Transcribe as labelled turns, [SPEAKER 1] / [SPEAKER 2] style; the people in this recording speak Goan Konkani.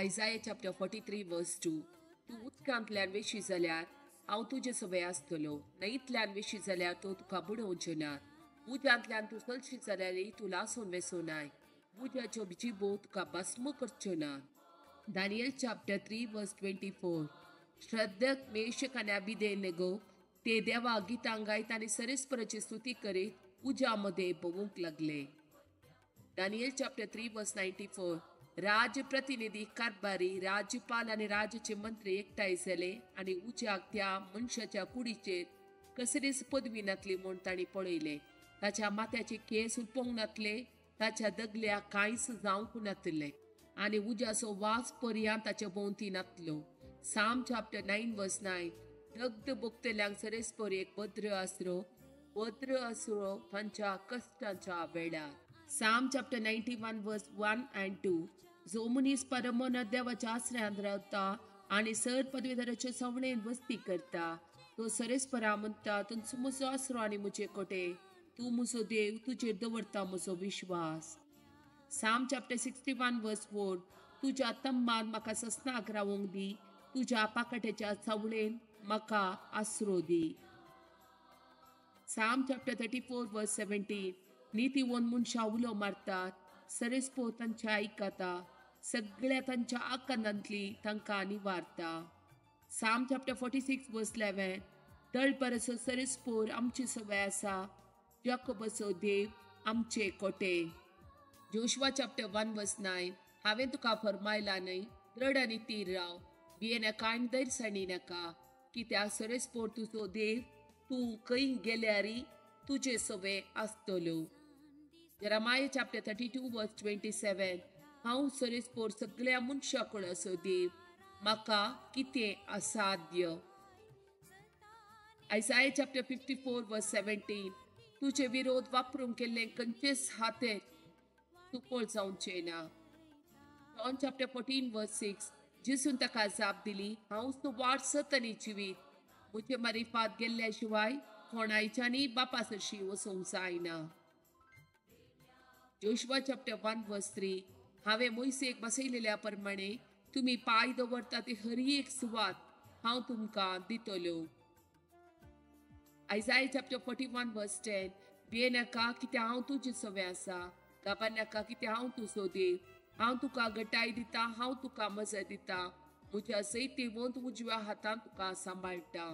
[SPEAKER 1] Isaiah chapter 43 verse 2. तूं उदकांतल्यान वेशी जाल्यार हांव तुजे सवे आसतलो, न्हंयतल्यान वेशी जाल्यार तो तुका बुडोवचो ना. उज्यांतल्यान तूं चलशी जाल्यारय तूं लासून वेसो नाय, उज्याच्यो जिबो तुका भस्म करच्यो ना. Daniel chapter 3 verse 24. श्रद्धक मेषक आनी अबेदनगो ते देवा गितां गायत आनी सरेस्पराची स्तुती करीत उज्या मदें भोंवूंक लागले. Daniel chapter 3 verse 94. राजप्रतिनिधी, कारभारी, राज्यपाल आनी राज्याचे मंत्री एकठांय जाले आनी उज्याक त्या मनशाच्या कुडीचेर कसलीच पदवी नातली म्हूण तांणी पळयलें. ताच्या माथ्याचे केंस उपोवंक नातले, ताच्या दगल्याक कांयच जावंक नातलें आनी उज्याचो वास पर्यांत ताच्या भोंवती नातलो. Psalm chapter 9 verse 9. दग्ध भोगतल्यांक सरेस्पर एक भद्र आसरो, भद्र आसरो तांच्या कश्टांच्या वेळार. Psalm chapter 91 verse 1 and 2. जो मनीस परमन देवाच्या आसऱ्यांत रावता आनी सर पदवीधराचे सवणेन वस्ती करता, तो सरेस्परा म्हणटा, तुमचो म्हजो आसरो आनी म्हजे कोटे, तूं म्हजो देव, तुजेर दवरता म्हजो विश्वास. Psalm chapter 61 verse 4. तुज्या तंबान म्हाका ससनाक रावंक दी, तुज्या पाकाट्याच्या सावळेन म्हाका आसरो दी. Psalm chapter 34 verse 17. नितीवंत मनशां उलो मारतात, सरेस्पोर तांच्या आयकता, सगळ्या तांच्या आकांतांतली तांकां निवारता. Psalm chapter 46 verse 11. दळपरसो सरेस्पोर आमची सवय आसा, जाकोबाचो देव आमचे कोटे. Joshua chapter 1 verse 9. हांवें तुका फरमायला न्हय, दृढ आनी तीर राव, भियेनाका आनी धैर्यसाणी नाका, कित्याक सरेस्पोर तुजो देव तूं खंय गेल्यारय तुजे सवे आसतलो. Jeremiah chapter 32 verse 27. हांव सरेस्पोर सगळ्या मनशां कडेन असो देव, म्हाका कितें असाध्य. Isaiah chapter 54 verse 17. तुजे विरोध वापरूंक केल्ले खंयचेच हाते तुपोळ जावचें ना. John chapter 14 verse 6. जेसून ताका जाप दिली, हांव तो वाट सत आनी जिवीत, म्हजे मारिफात गेल्ल्या शिवाय कोणायच्यानी बापा सरशी वचूंक जायना. Joshua chapter 1 verse 3. हांवें मोयसेक बसयलेल्या प्रमाणे तुमी पांय दवरता ती हर एक सुवात हांव तुमकां दितलो. Isaiah chapter 41 verse 10. भियेनाका कित्याक हांव तुजे सवे आसा, घाबरनाका कित्याक हांव तुजो देव, हांव तुका गटाय दिता, हांव तुका मजा दिता, म्हज्या सैतेवंत उजव्या हातान तुका सांबाळटा.